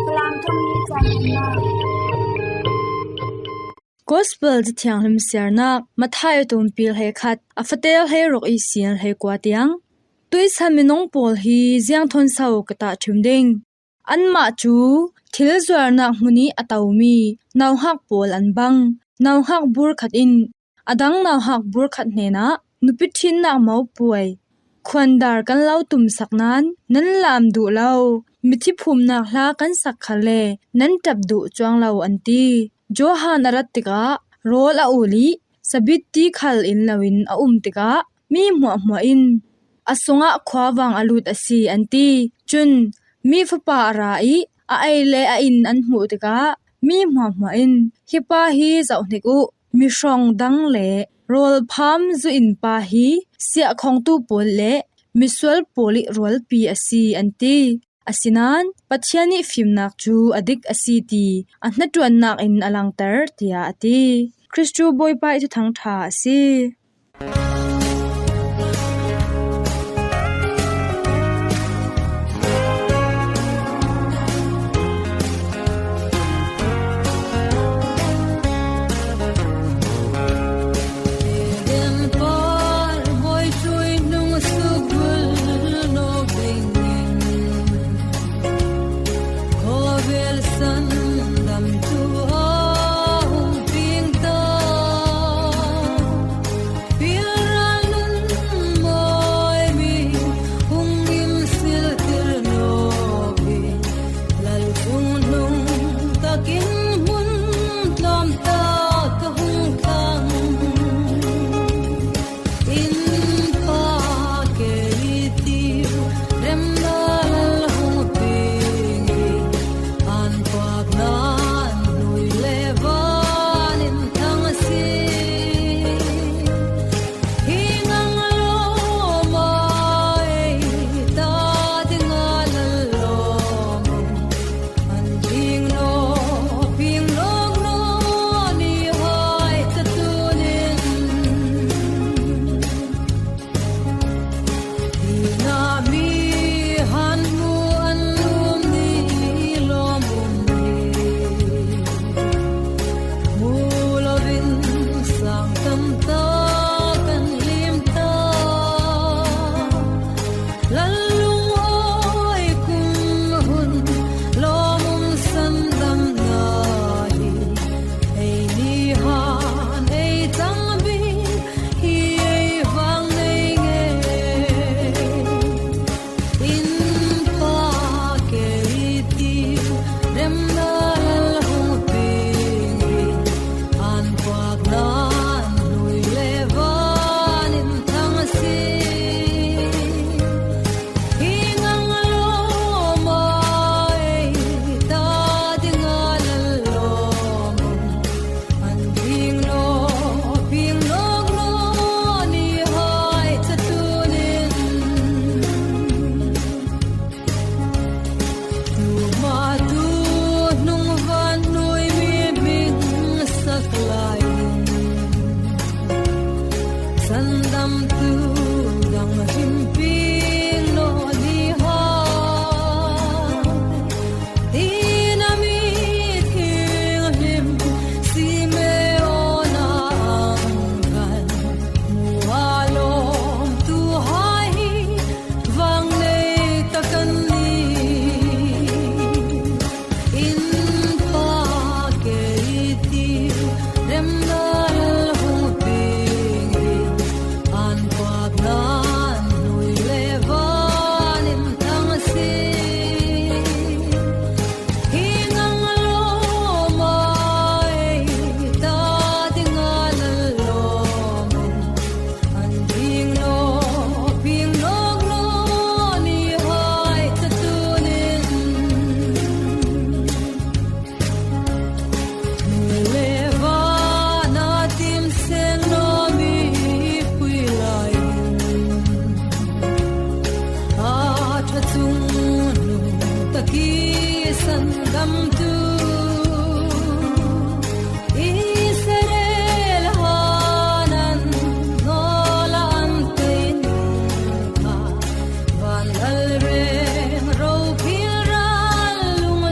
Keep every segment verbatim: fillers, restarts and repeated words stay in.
Falam thum ni chan na. Gospel Cathianghlim siarnak, Matthai a tumpi hlei khat, a fatel hlei ruk ihsin hlei kua tiang. Tuisa minung pawl hi ziang thawn so ka tahṭhim ding. Anmah cu thil zuarnak hmun i a tomi nauhak pawl an bang. Nauhak bur khat in a dang nauhak bur khat hnenah, nupi ṭhinnak mopuai, khuandar kan lo tumsak nain nan lam duh lo, mithi phumnak hla kan sak khal le nan ṭap duh cuang lo, an ti. Johan a rat tikah rawl a ul i sabitti khal in loin a um tikah mi hmuahhmuah in a sungah khuavang a lut a si, an ti. Cun mi fapa a ra i a ei le a inn an hmuh tikah mi hmuahhmuah in, "Hi pa hi zoh hnik uh, mihrawng dang le rawlpham zu in pa hi siahkhongtu pawl le misual pawl i rualpi a si," an ti. Asinain Pathian i fimnak cu a dik a si ti a hnaṭuannak in a langter, tiah a ti. Kristu Bawipa i Thuthang ṭha a si. Sandamtu dang himpi lo ni ha. Dinami thing him Simeona ang kan mualom tu hai vang nei takan ni. In pa kei ti remdal hung ping in an pap nan nui le van in tang si. Hi nang lo mai ta ding a lal lo. An ding lo ping lo lo ni hai ta tu nin. Nui le van a tim seng lo mi pui lai. A ṭha chung nung taki sandamtu Israel hanan nola an tei nung kha van lal reng ro phil ral lung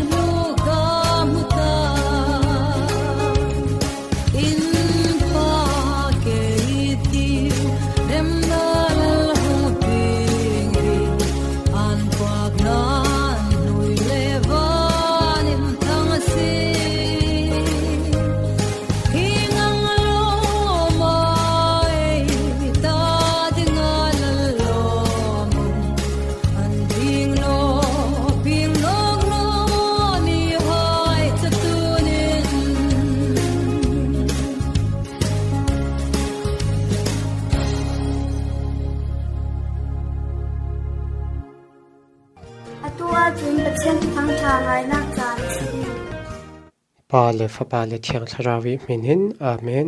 Pa le Fapa le Thiang Thlarau i hminin, Amen.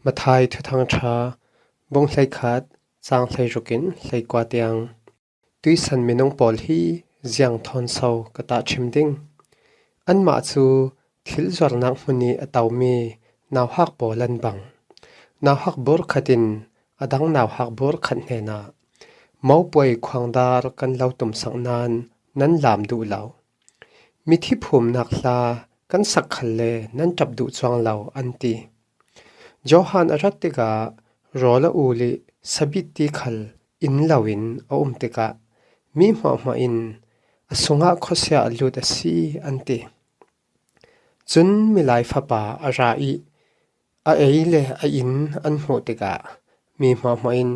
Mathai Thuthang Ṭha, bung hleikhat, chang hleirukin hleikua tiang. Tuisan minung pawl hi ziang thawn so ka tahṭhim ding? Anmah cu thil zuarnak hmun i a tomi nauhak pawl an bang. Nauhak bur khat in a dang nauhak bur khat hnenah, "Mopuai khuangdar kan lo tumsak nain nan lam duh lo. Mithi phumnak hla kan sak khalle nan ṭap duh cuang lo," an ti. Johan a rat tikah rawl a ul i sabitti khal in loin a um tikah mi hmuahhmuah in, "A sungah khuasia a lut a si," an ti. Cun Milai Fapa a ra i a ei le a inn an hmuh tikah mi hmuahhmuah in,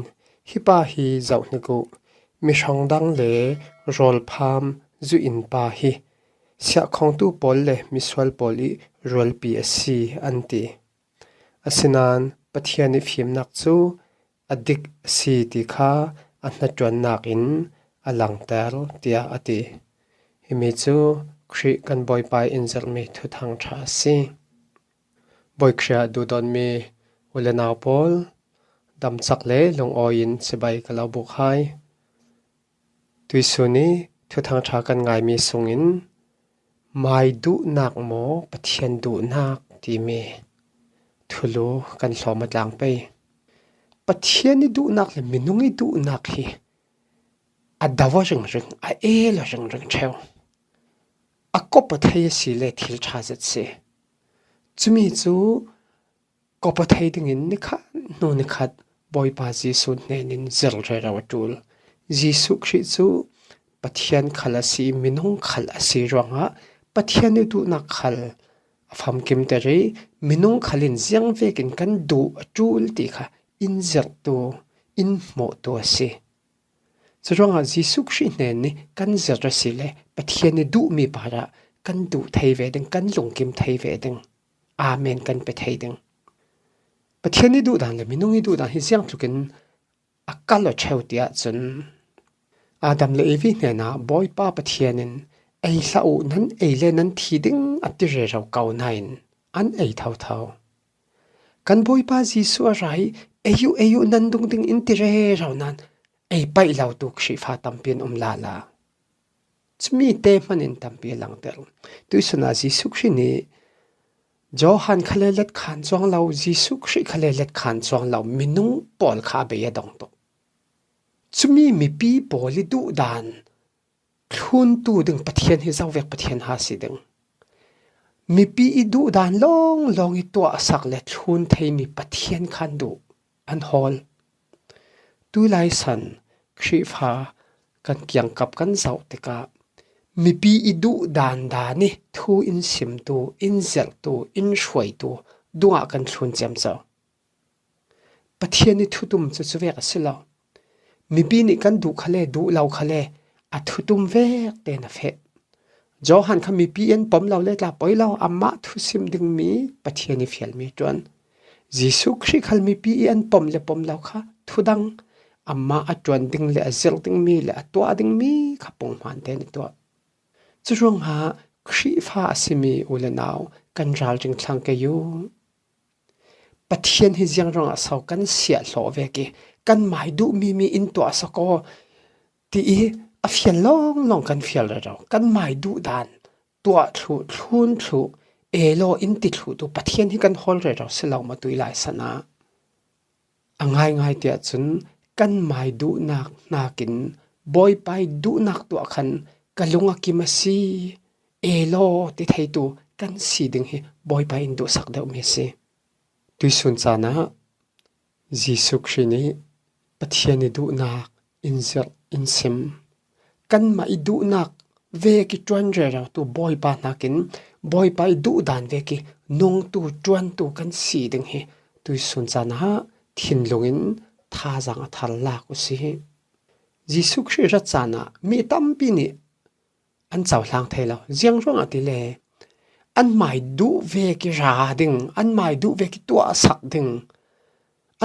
"Hi pa hi zoh hnik uh, mi hrawngdang le rawlpham zuihin pa hi, siahkhongtu pawl le misual pawl i rualpi a si," an ti. Asinain Pathian i fimnak cu a dik a si ti kha a hnaṭuannak in a langter, tiah a ti. Himi cu Khrih kan Bawipa in zirhmi Thuthang Ṭha a si. Bawi Khrih ah duhdawtmi u le nau pawl, damcak le lungawi in cibai ka lo buk hai. Tuisun i Thuthang Ṭha kan ngaimi sungin, "Mai duhnak maw, Pathian duhnak?" timi thulu kan hlawm a tlang pei. Pathian i duhnak le minung i duhnak hi a do a ringring, a el a ringring ṭheu. A kop a thei a si le thil ṭha zet si. Cumi cu kop a thei dingin nikhat hnu nikhat Bawipa Jesuh hnenin zir rero a ṭul. Jesuh Khrih cu Pathian khal a si, minung khal a si ruangah Pathian i duhnak khal a famkimter i, minung khal in ziangvekin kan duh a ṭul ti kha in zirhtu, in hmuhtu a si. Curuangah Jesuh Khrih hnen nih kan zirh a si le Pathian i duhmi parah kan duh thei ve ding, kan lungkim thei ve ding. Amen kan pe thei ding. Pathian i duhdan le minung i duhdan hi ziangtlukin a kal aw ṭheu tiah cun Adam le Evi hnenah Bawipa Pathian in, "Ei hlah uh, nan ei le nan thi ding," a ti rero ko nain an ei thotho. Kan Bawipa Jesuh a ra i, "Ei uh, ei uh, nan dung ding," in ti rero nain ei paih lotu Khrihfa tampi an um lala. Cumi te hmanin tampi a langter. Tuisun ah Jesuh Khrih nih Johan khale let khan cuang lo, Jesuh Khrih khale let khan cuang lo, minung pawl kha a bei a dong tuk. Cumi mipi pawl i duhdan thluntu ding Pathian hi zovek Pathian ha si ding. Mipi i duhdan lawnglawng i tuahsak le thlun theimi Pathian khan duh an hawl. Tulai san Khrihfa kan kiangkap kan zoh tikah mipi i duhdan dan i thu in simtu, in zirhtu, in hruaitu dungah kan thlun ciamco. Pathian i thutum cu cuvek a si lo. Mipi nih kan duh khale, duh lo khale, a thutum vek tein a feh. Johan kha mipi i an pom lo le tla poi lo, amah thusim dingmi Pathian i fialmi ṭuan. Jesuh Khrih khal mipi i an pom le pom lo kha thudang, amah a ṭuan ding le a zirh dingmi le a tuah dingmi kha punghman tein a tuah. Curuangah Khrihfa a simi u le nau kan ralring thlang kei u. Pathian hi ziang ruangah so kan siahhlawh vek i, kan mai duhmi mi in tuahsak aw ti i a fial lawnglawng kan fial rero. Kan mai duhdan tuah thluh, thlun thluh, elaw in ti thluhtu Pathian hi kan hawl rero si lo maw tulai san ah? A ngaingai tiah cun kan mai duhnak hnakin Bawipa i duhnak tuah khan ka lung a kim a si, elaw ti theitu kan si ding hi Bawipa in duhsak deuhmi a si. Tuisun caan ah Jesuh Khrih nih Pathian i duhnak in zirh, in sim. Kanmah i duhnak vek i ṭuan rerotu Bawipa hnakin Bawipa i duhdan vek i nungtu, ṭuantu kan si ding hi tuisun caan ah thinlung in thazaang a thar lak u sih. Jesuh Khrih rat caan ah mi tampi nih an cohlang thei lo. Ziang ruangah tile, anmah i duh vek i ra ding, anmah i duh vek i tuahsak ding,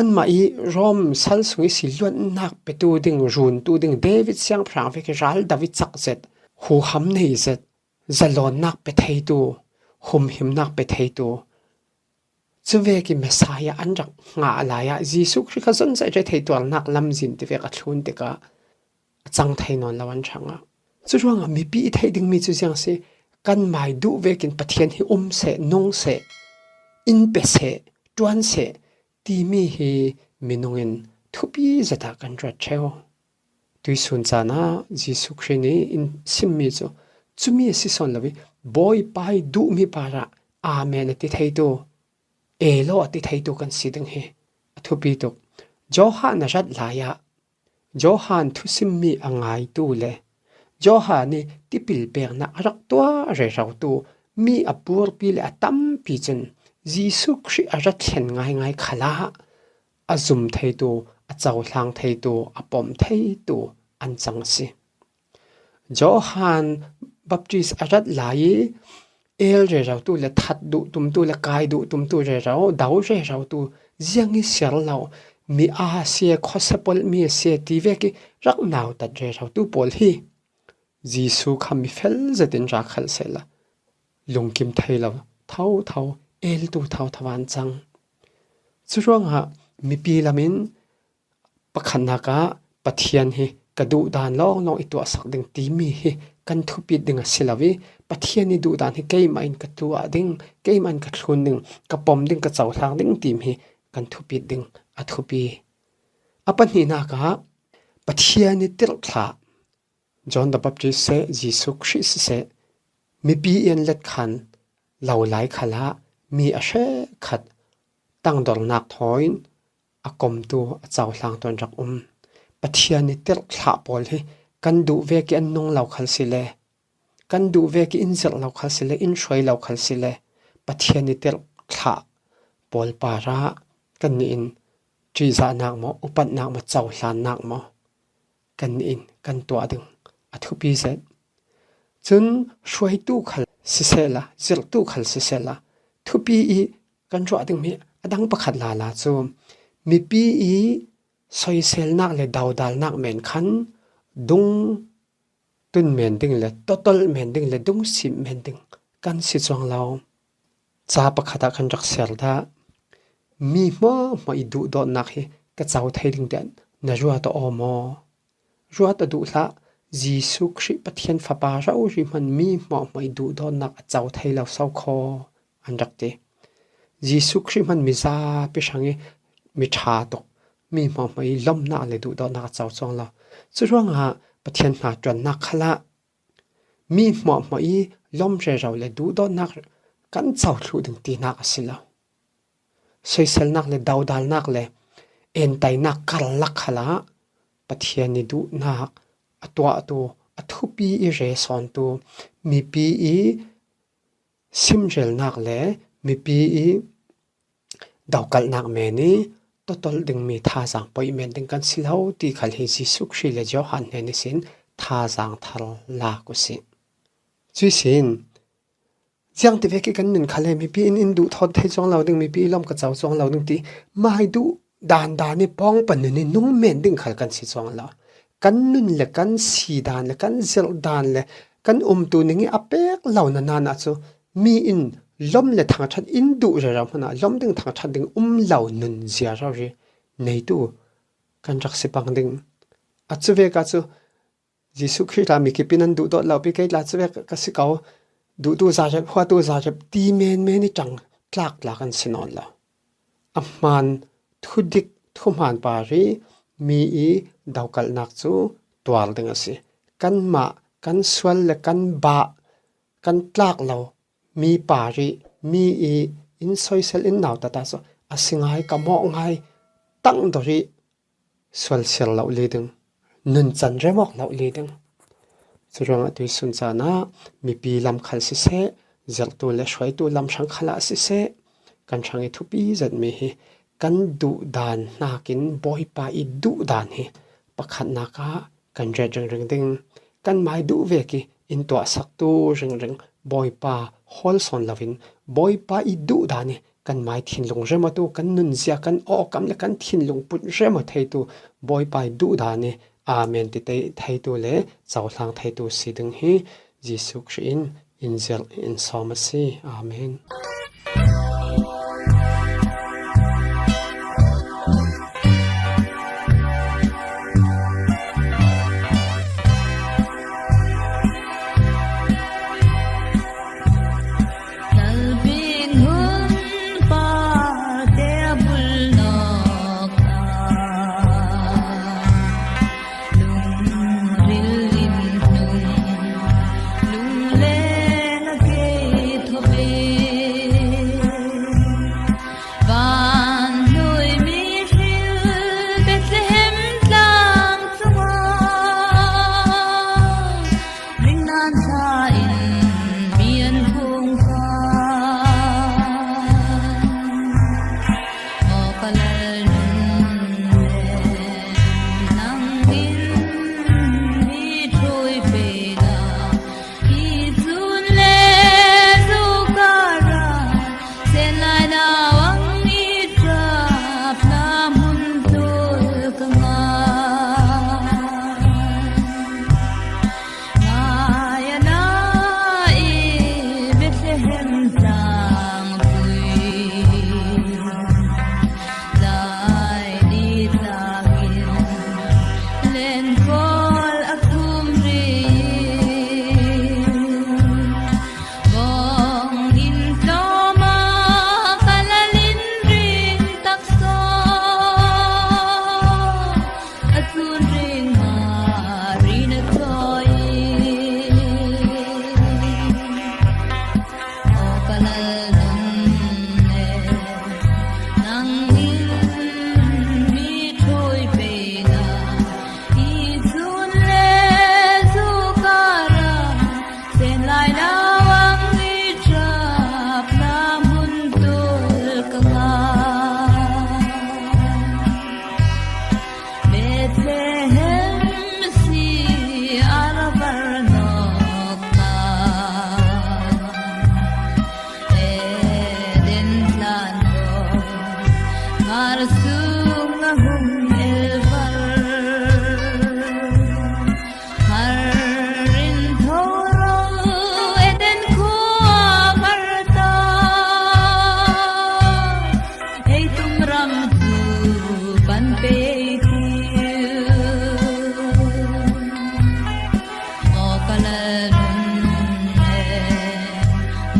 anmah i Rom sal sung i si luannak petu ding, runtu ding, David siangpahrang vek i ral do i cak zet, huham nei zet, zalonnak pe theitu, humhimnak pe theitu, cuvek i Messiah an rak ngah lai ah Jesuh Khrih kha zon zai thei tuarnak lamzin tivek a thlun tikah a cang thei nawn lo an hrangah. Curuangah mipi i theih dingmi cu ziang si, kan mai duh vekin Pathian hi um seh, nung seh, in pe seh, ṭuan seh timi hi minung in thupi zet ah kan ruat ṭheu. Tuisun caan ah Jesuh Khrih nih in simmi cu cumi a si sawn lo i Bawipa i duhmi parah Amen a ti theitu, Elo a ti theitu kan si ding hi a thupi tuk. Johan a rat lai ah Johan thusimmi a ngaitu le Johan i tipil peknak a rak tuah rerotu mi a purpi le a tampi cun Jesuh Khrih a rat thlen ngaingai khalah a zum theitu, a cohlang theitu, a pom theitu an cang a si. Johan Baptist a rat lai i el rerotu le that duh tumtu le kai duh tumtu rero, do rerotu ziang i siar lo, mi a si, khuasapolh mi a si ti vek i rak nautat rerotu pawl hi Jesuh kha mi fel zetin ra khal sehla lungkim thei lo thotho, eltu thotho an cang. Curuangah mipi lamin pakhatnak ah Pathian hi ka duhdan lawnglawng i tuahsak ding timi hi kan thupit ding a si lo i Pathian i duhdan hi keimah in ka tuah ding, keimah in ka thlun ding, ka pom ding, ka cohlang ding timi hi kan thupit ding a thupi. A pahnihnak ah Pathian i tirhthlah John the Baptist siseh, Jesuh Khrih siseh, mipi i an let khan lo lai khalah mi a hrekkhat tangdornak thawn a komtu a cohlang tuan rak um. Pathian i tirhthlah pawl hi kan duh vek i an nung lo khal si le, kan duh vek i in zirh lo khal si le, in hruai lo khal si le, Pathian i tirhthlah pawl parah kannih in ṭihzahnak maw, upatnak maw, cohlannak maw, kannih in kan tuah ding a thupi zet. Cun hruaitu khal sisehla, zirhtu khal sisehla, thupi i kan ruah dingmi a dang pakhat lala cu mipi i soiselnak le dodalnak men khan dung tun men ding le totolh men ding le dungsim men ding kan si cuang lo. Ca pakhat ah kan rak ser dah, mi hmuahhmuah i duhdawtnak hi ka co thei ding tiah na ruat aw maw? Ruat a duh hlah. Jesuh Khrih Pathian Fapa rori hman mi hmuahhmuah i duhdawtnak a co thei lo so kho, an rak ti. Jesuh Khrih hman mi zapi hrang i mi ṭha tuk, mi hmuahhmuah i lomnak le duhdawtnak a co cuang lo. Curuangah Pathian hna ṭuannak khalah mi hmuahhmuah i lom rero le duhdawtnak kan co thluh ding tinak a si lo. Soiselnak le dodalnak le entainak karlak khalah Pathian i duhnak a tuahtu, a thupi i re sawntu, mipi i simrelnak le mipi i dokalhnak men i totolh dingmi thazaang poih men ding kan si lo ti khal hi Jesuh Khrih le Johan hnen ihsin thazaang thar lak uh si. Cuihsin ziangtivek i kan nun khal he mipi in in duh thawt thei cuang lo ding, mipi i lawm ka co cuang lo ding ti mai duh dan dan i pawngpa nun i nung men ding khal kan si cuang lo. Kan nun le kan si dan le kan zirh dan le kan umtu ning i a pek lo nain ah cu mi in lom le thangṭhat in duh rero hmanh ah lom ding thangṭhat ding um lo nun zia rori neitu kan rak si pang ding. A cuvek ah cu Jesuh Khrih tla mi kip in an duhdawt lo pi, kei tla cuvek ka si ko, duhtu zarep, huatu zarep ti menmen i ṭang tlaktlak an si nawn lo. A hmaan thudik thuhmaan par i mi i dokalhnak cu tuar ding a si. Kanmah kan sual le kan bah kan tlak lo mi par i mi i in soisel in nautat ah cu a si ngai, ka mawh ngai, tangdor i sualsiar lo li ding, nuncan remawk lo li ding. Curuangah tuisun caan ah mipi lam khal siseh, zirhtu le hruaitu lam hrang khal ah siseh, kan hrang i thupi zetmi hi kan duhdan hnakin Bawipa i duhdan hi pakhatnak ah kan ret ringring ding. Kan mai duh vek i in tuahsaktu ringring Bawipa hawl sawn loin Bawipa i duhdan i kan mai thinlung remawtu, kan nunzia, kan awkam le kan thinlung put remaw theitu Bawipa i duhdan i amen ti te-, theitu le cohlang theitu si ding hi Jesuh Khrih in in zelh in sawm a si. Amen. Kalbing hun pate a bul nawk a, lungril in hnung, lungleng a kei thawh e. Van hnuoi mi hril Bethlehem tlang chungah, ringnan sa in mi an kung khan. Aw ka Lal nun le, nang in mi ṭhuoi pei la, hi sun le zu kara, sen lai nau ang i ṭapna hmun tul ka ngai. Ngai a na i Bethlehem tlangpui, lai ni tlakin lenkawl a khum ri. Bawng in tlawm a ka Lal in ring taksa, a sun ring Mari na thawi. Aw ka Lal nun le, nang in mi ṭhuoi pei la, hi sun le zu kara, sen lai nau ang i ṭapna hmun tul ka ngai. Bethlehem si a ra var nawk ta, Eden tlan dawng, ngar sung a hung el var. Har in tho ro, Eden khua Martha, ei tum ram tu pan pei ti. Aw ka Lal nun le,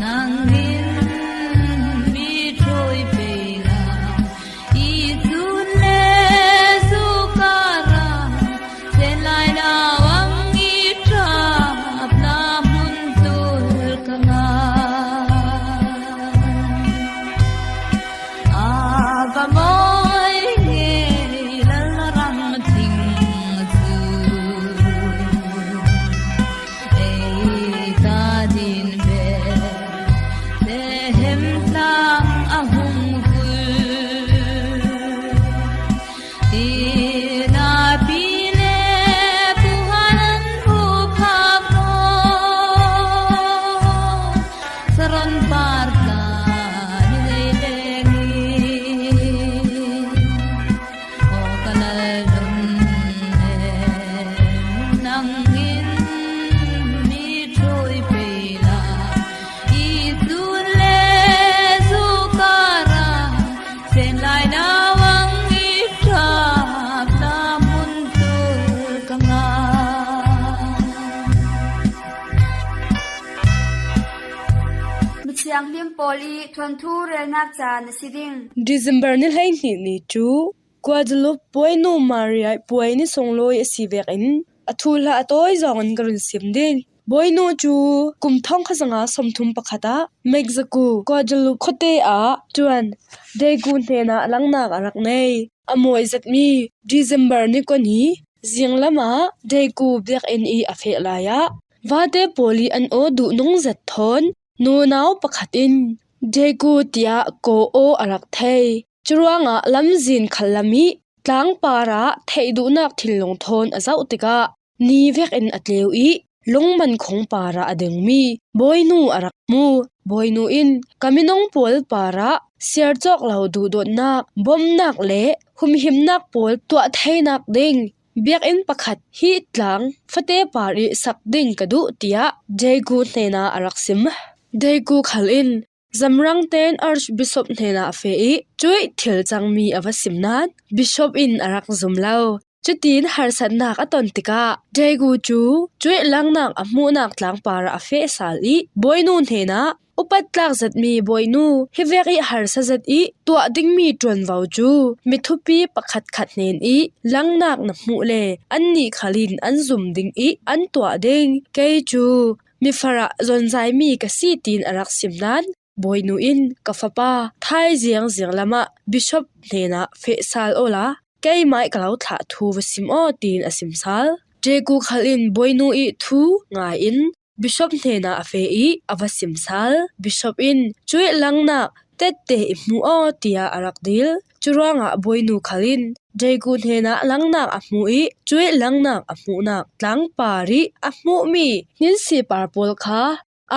nang in mi ṭhuoi pei la, i sun le zu kara, sen lai nau ang i ṭapna hmun tul ka ngai. A va mawi ngei Lal na ram tling cu, ei ta din Bethlehem tlang a hung vul. Tina pi le pu han an hu phak rawh, saron par tla ni lei leng i. Aw ka Lal nun le, nang in mi ṭhuoi pei la, i sun le zu kara, sen lai nau ang i ṭapna hmun tul ka ngai. Mi thianghlim pawl i thuanthu relnak caan a si ding. December ni hleihnih ni cu Guadalupe puainu Maria i puai ni sunglawi a si vekin a thuhla a tawi zongin ka run sim ding. Puainu cu kum thongkhat zanga sawmthum pakhat ah Mexico, Guadalupe khuate ah ṭuan Daegu hnenah langnak a rak nei. A mawi zetmi December ni kua ni zinglam ah Daegu biakinn i a feh lai ah vate pawl i an aw duhnung zet thawn nunau pakhat in Daegu tiah kaw aw a rak thei. Curuangah lamzin khallam i tlangpar ah theih duhnak thinlung thawn a zoh tikah ni vekin a tleu i lungman khung parah a dingmi Bawinu a rak hmu. Bawinu in ka minung pawl parah siar cawk lo duhdawtnak, bawmhnak le humhimnak pawl tuah theinak ding Biakinn pakhat hih tlang fate par ih sak ding ka duh, tiah Daegu hnenah a rak sim. Daegu khal in zamrangte in Archbishop hnenah a feh ih cuih thil cangmi a va sim nain Bishop in a rak zum lo. Cutin harsatnak a ton tikah Daegu cu cuih langnak a hmuhnak tlang parah a feh sal ih Bawinu hnenah, "Upat tlak zetmi Bawinu, hivek ih harsa zet ih tuah dingmi ṭuanvo cu mi thupi pakhatkhat hnen ih langnak na hmuh le annih khal in an zum ding ih an tuah ding. Kei cu mi farah zonzaimi ka si," tiin a rak sim nain Bawinu in, "Ka fapa, thai ziangziang lamah Bishop hnenah feh sal awla keimah ih ka lo thlah thu va sim aw," tiin a sim sal. Daegu khal in Bawinu ih thu ngai in Bishop hnenah a feh ih a va sim sal. Bishop in, "Cuih langnak tette i hmuh aw," tiah a rak dil. Curuangah Bawinu khal in Daegu hnenah langnak a hmuh ih cuih langnak a hmuhnak tlang par ih a hmuhmi hninsipar pawl kha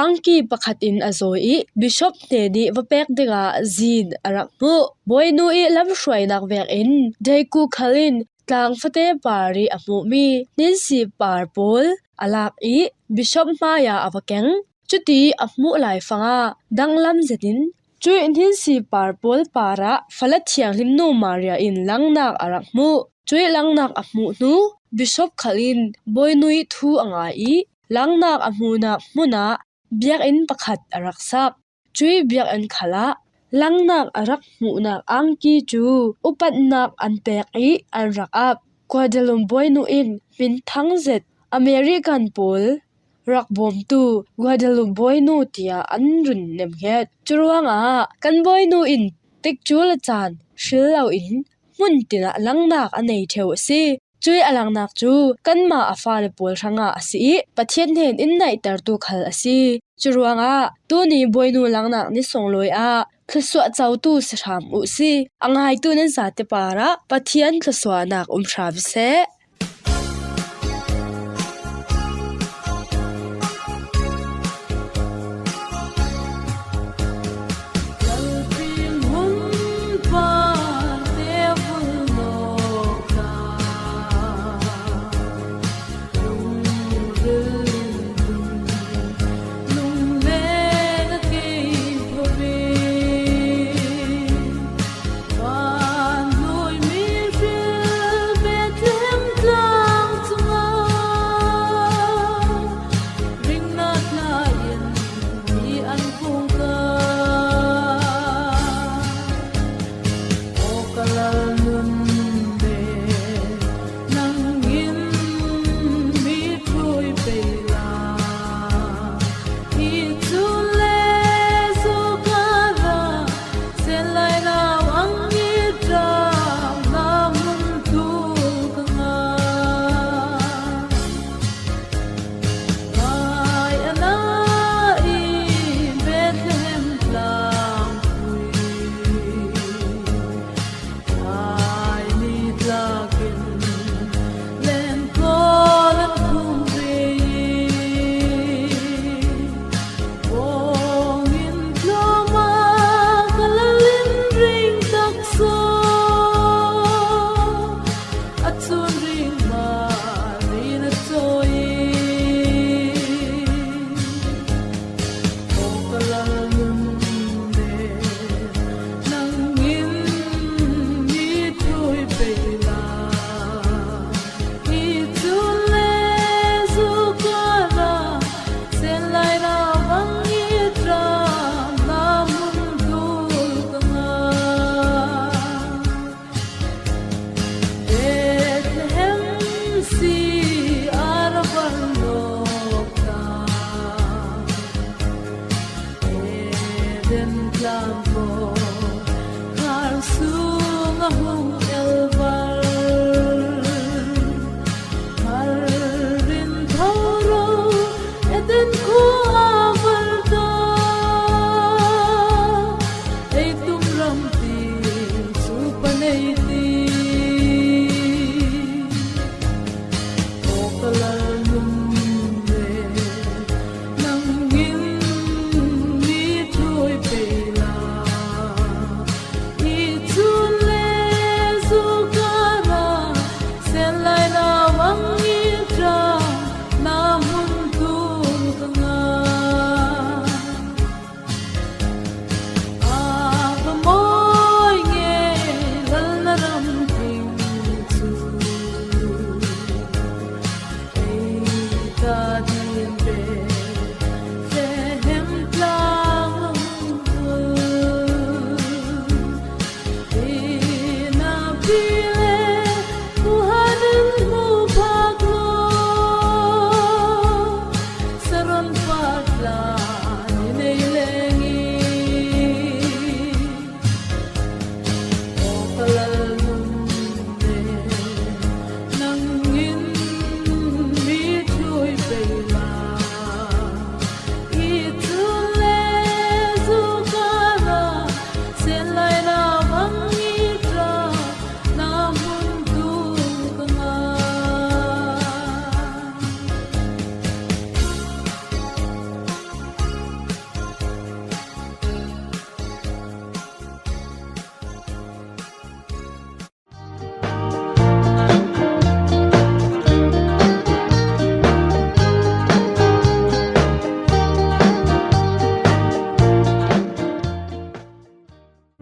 angki pakhat in a zawi ih Bishop hnen ih va pek dingah zin a rak hmuh. Bawinu ih lamhruainak vekin Daegu khal in tlang fate par ih a hmuhmi hninsipar pawl a lak ih Bishop hmaiah a va keng. Cuti a hmuh laifangah danglam zetin cuih hninsipar pawl parah fala thianghlimnu Maria in langnak a rak hmuh. Cuih langnak a hmuh hnu Bishop khal in Bawinu ih thu a ngai ih langnak a hmuhnak hmunah biakinn pakhat a rak sak. Cuih biakinn khalah langnak a rak hmuhnak angki cu upatnak an pek ih an rak ap. Guadalupe Bawinu in hminthang zet American pawl rak bawmtu Guadalupe Bawinu tiah an run nemnget. Curuangah kan Bawinu in tikcu le caan hril loin hmun tinah langnak a nei ṭheu a si. Cuih a langnak cu kanmah a fale pawl hrangah a si ih Pathian hnen in naihtertu khal a si. Curuangah tuni Bawinu langnak ni sunglawi ah thluasuah cotu si hram uh si. A ngaitu nan zate parah Pathian thluasuahnak um hram seh.